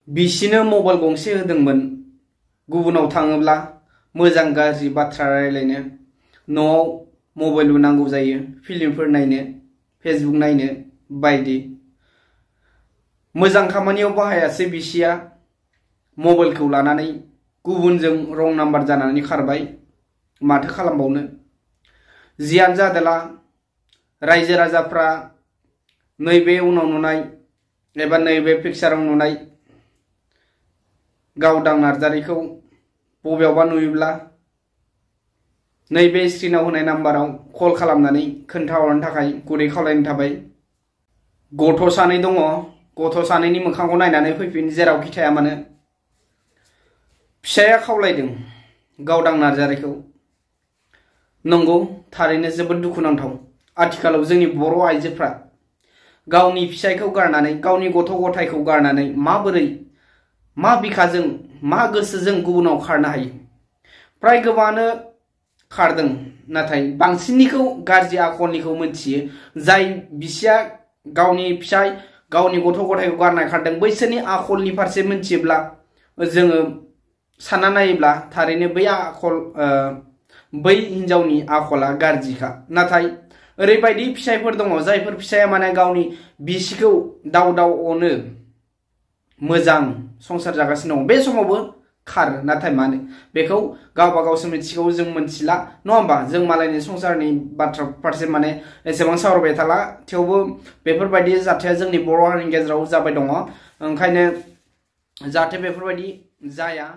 बिसिनो मबाइल गंसे होदोंमोन गुबुनाव थाङोब्ला मोजां गाज्रि बाथ्रा रायलायनो न'आव मबाइल नांगौ जायो फिल्मफोर नायनो फेसबुक नायनो बायदि मोजां खामानियाव बाहायासै बिसिया मबाइलखौ लानानै गुबुनजों रं नाम्बार जानानै खारबाय माथो खालामबावनो जियानो जादोला रायजो राजाफ्रा नैबे उनाव नुनाय एबा नैबे पिक्चाराव नुनाय गावदां नार्जारीखौ बबेयावबा नुयोब्ला नैबे स्क्रिनाव होनाय नाम्बाराव कल खालामनानै खोन्थाहरनो थाखाय गुरै खावलायनाय थाबाय। गथ' सानै दङ गथ' सानैनि मोखांखौ नायनानै फैफिन जेरावखि थाया मानो। फिसाया खावलायदों गावदां नार्जारीखौ नंगौ थारैनो जोबोद दुखुनांथाव आथिखालाव जोंनि बर' आइजोफ्रा गावनि फिसायखौ गारनानै गावनि गथ' गथायखौ गारनानै माबोरै मा बिखाजों मा गोसोजों गुबुनाव खारनो हायो। प्राय गोबाङानो खारदों नाथाय बांसिननिखौ गाज्रि आखलनिखौ मोनथियो जाय बिसिया गावनि फिसाय गावनि गथ' गथायखौ गारना खारदों बैसोरनि आखलनि फारसे मोनथियोब्ला जोङो सानना नायोब्ला थारैनो बै हिनजावनि आखला गाज्रिखा। नाथाय ओरैबायदि फिसायफोर दङ जायफोर फिसाया माने गावनि बिसिखौ दाव दाव अनो मोजां संसार जागासिनो दङ बे समावबो खारो नाथाय मानो बेखौ गावबा गावसो मिथिगौ जों मोनथिला नङा होमबा जों मालायनि संसारनि बाथ्रा फारसे माने एसेबां सावरायबाय थाला थेवबो बेफोरबायदि जाथाया जोंनि बर' हारिनि गेजेराव जाबाय दङ ओंखायनो जाहाथे बेफोरबायदि जाया।